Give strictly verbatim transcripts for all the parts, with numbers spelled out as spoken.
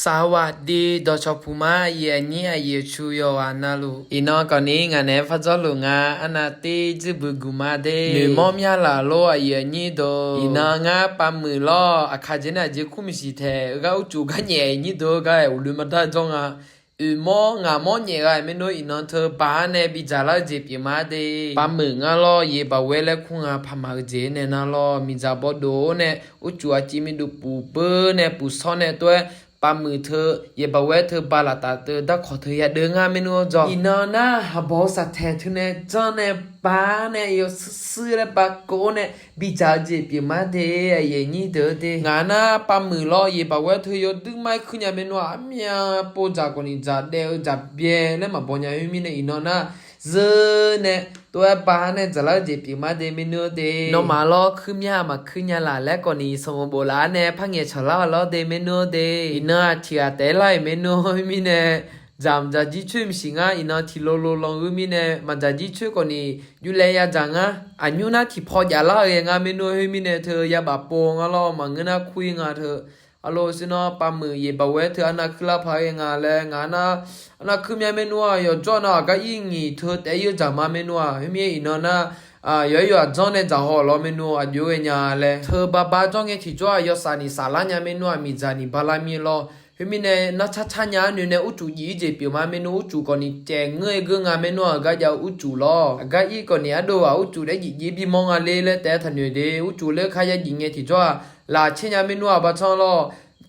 สวัสดี dawqcawq puq ma, aqyuif aqnyir aqyuif cu yawqghaq navluf. Iqnan kawfni ngaq naeq-aer par dzawrluf nga, arnav tir dzuir buiq guq ma de. Noeqmawr mya laf lor aqyuif aqnyir deuq. Iqnan ngar pav muiq lawr, aqkaq jeq nae aqjeq kur maqsiq taeq, gar urcuf gar nyaef nyir deuq-eu gar-aer uqloe maqdar jawr nga. Oeq mawr ngaq mawr nyaef gha-euq maernmr, iqnan teu baq-ar nae bidzaq lar-eu jeq pyeuf ma de. Pav muiq ngar lawr, yaeq baq waer laer kur nga, paq maq-eu jeq nae nar lawr, miqdzaq bawdov-awr nae, urcuf aqciv miqdov puf beur nae puf shawr nae tov-aer, pav muiq teu, yaeq baq waer teu baq laf taf teu darkawq teu yadeuv ngar maernmr-awr jawr. Iqnan nar haqbawq-eu saqtaeq teu nae janr nae baq-ar nae yawshuir shuir laer baq kov-awr nae bidzaq-eu jeq pyeuf ma de, aqyuif aqnyir deuq-eu de. Ngaq nar pav muiq lawr, yaeq baq waer teu yawduir mar-aer kuir nya maernmr-aq, armyav pov dzaq kawfni dzaq daef-eu dzaq byae laer maqbaw nya khoermirnae, iqnan nar zeur nae tov-aer baq-ar nae dzaqlar-eu jeq pyeuf ma de maernmr-eu de. Nawmaf lawr kuir mya maqkuir nya laf laer kawfni sanqbof bof laf-ar nae par ngaeqcawq lar-awq lawr de maernmr-eu de. Iqnan-aq tiq ghaq taef-aer lar-euq maernmr khoermirnae, dzaq maqdzaq jir coer maqsiq ngar, iqnan tiq lo lo lan khoermirnae maqdzaq jir coer kawfni juvlae yadzaq ngar. Aqnymr nar tiqpaw jaflar-eu ghae ngar maernmr khoermirnae teu yabaf pov ngar lawr, maqngeur nar kur-ir nga teu. Arlawr sirnar pav muiq yaeq baq waer teu arnav kuir lar paq-aer ghae nga laer ngaq nar, arnav kuir mya maernmr-aq, yawqjawr nav aqgar ir nyiq teu taef-aer ir-eu dzaq ma maernmr-aq, khoermir iqnan nar, yawq-aer yawq-aq janr nae dzaq haw lawr maernmr, aqjox-aer ghae nya laer teu baq baq jawr ngae tiqjawr-aq, yawsaf ni saflar nya maernmr-aq, miqdzaq ni bala mir lawr. Khoermirnae nar car car nya-ar noeq nae urcuf jif-ir jeq pyeuf ma maernmr, urcuf kawfni caef ngeur-aer geur nga maernmr-aq, gar jav-eu urcuf lawr. Aqgar ir kawfni ardov-aq urcuf daef jif jif-ir bimawr nga ler laer taef-aer taqnoeq de. Urcuf laer ka ya jif ngae tiqjawr-aq, laqcaer nya maernmr-aq, baqcanr lawr.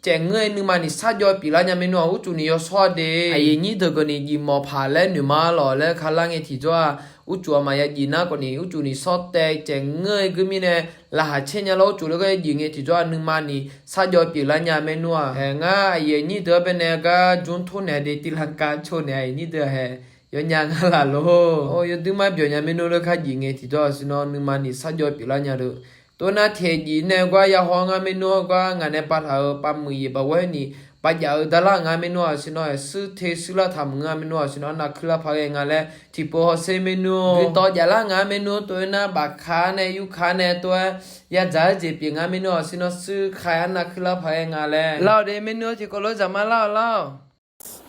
Caef ngeur-aer nuima ni sarjawv pyeuflar nya maernmr-aq, urcuf ni yawshawr-a de. Aqyuif nyir deuq kawfni jif mawf paq laer noeq ma lawq laer ka lar ngae tiqjawr-aq, urcuf aqma ya jif nar kawfni urcuf ni shawr taev caef ngeur-aer geur mirnae, laqkhaq caer nya lawr urcuf laer gar ya jif ngae tiqjawr-aq, nuima ni sarjawv pyeuflar nya maernmr-aq. Haeq ngar aqyuif aqnyir deuq-anr baenae gar jmr tor naeq de, tirlanka cawnaeq aqyuif nyir deuq haeq yawnya ngar laf lor. Yawduir mar byawq nya maernmr laer ka jif ngae tiqjawr-aq, sirnar nuima ni sarjawv pyeuflar nya deuq. Tov nar taeq jif nae gar ya haw ngar maernmr-awr gar ngaq nae pav taq-euq pav muiq yaeq baq waer ni pav jaf-eu darlar nga maernmr-aq, sirnar-aer shuir te shuir lar taq mq ngar maernmr-aq, sirnar arnav kuir lar paq ghae nga laer tiqpov hawsher maernmr-awr guiqdawq jaflar nga maernmr-awr, tov-aer nar bafka nae yurka nae tov-aer yadzaq-aer jeq pyeuf nga maernmr-aq, sirnar shuir ka-aer arnav kuir lar paq ghae nga laer lar-awq de maernmr-awr, tiqkawv lof zaqmar lar-awq lar-awq.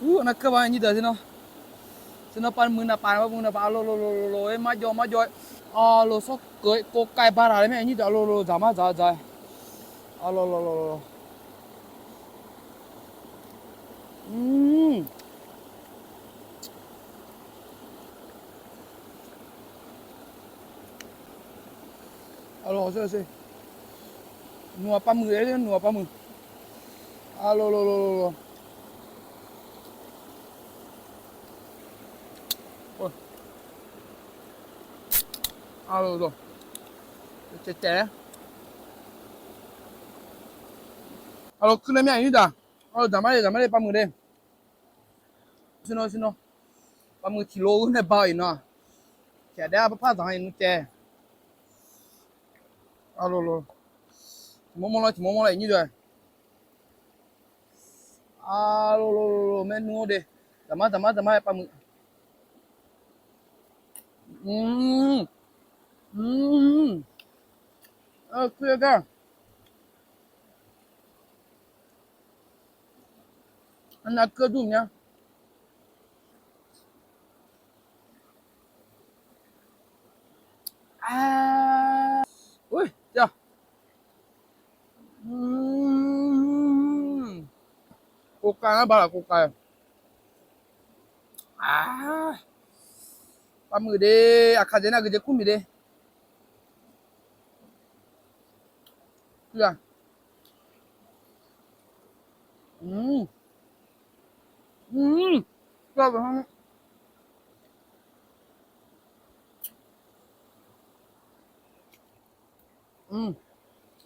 Ur, nav kuir ba nyir deuq sirnar. Sirnar pav muiq navpaf, pav muiq navpaf, aqloq loq loq loq loq-aer marjawv marjawv-aer, aqloq sawrkeuv-aer kov kav ba taq laer mae nyir deuq, aqloq loq zaqmar dzaq dzaq-aer, aqloq loq loq loq loq. Aqloq sher sher, nmq-aq pav muiq-aer, nmq-aq pav muiq, aqloq loq loq loq loq. Aqloq loq, caev caev-aer, aqloq kuir nae mya-iq nyir deuq, aqloq zaqmar le zaqmar le pav muiq le. Sirnar sirnar, pav muiq tiq lo-aer nae ba-eu iqnan-aq, tiq ghaq daef-aer par par zaq-anr iqnan caev. Aqloq loq, tiq mawr mawr lar tiq mawr mawr lar-iq nyir deuq. Aqloq loq loq loq maernmr-awr de, zaqmar zaqmar zaqmar-aer pav muiq. Kuir-aer gar, arnav kuir dur mya. Kovkav ngar ba laf kovkav. Pav muiq de, aqkaq jeq nar geujeq kur muiq de.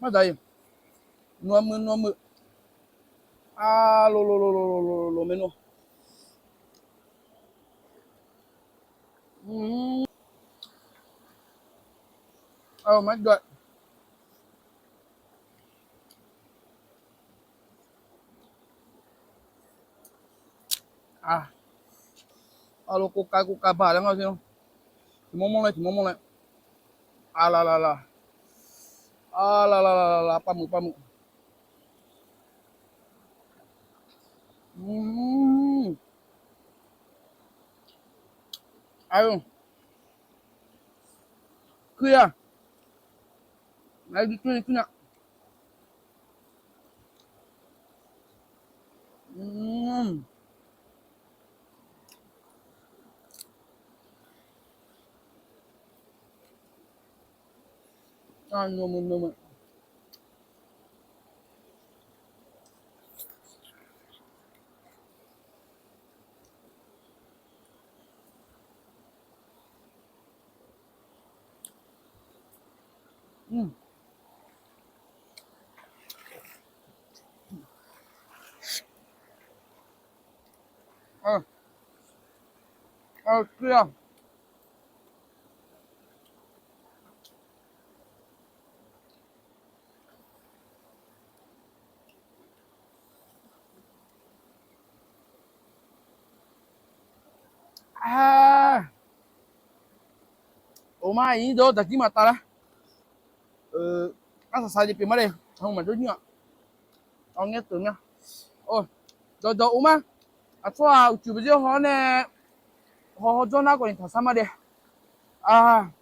Maqdzaq-iq, nmq-a muiq nmq-a muiq. Aqloq loq loq loq loq maernmr. Aqloq maqjawr-a. Aqloq kovkav kovkav ba laer ngar-eu, tiq mawr mawr laer tiq mawr mawr laer. Aqlaf laf laf, aqlaf laf laf laf, pav muiq pav muiq. Mm. Aqyawf, kuir-a, aqyawf bi kuir ni kuir nya. Mm. Of ma, aqnyir deuq-awr daqjir maqtaf lar. Arsaq saq jeq pyeuf ma de, hawq maqjawr jir-aq. Awq ngae teuq mya. Dawqdawq of ma. Aqtsawrhaq uqcif beuqdzer haw-awr nae haw haw jawr nar khawf ni taqsar ma de. Aq,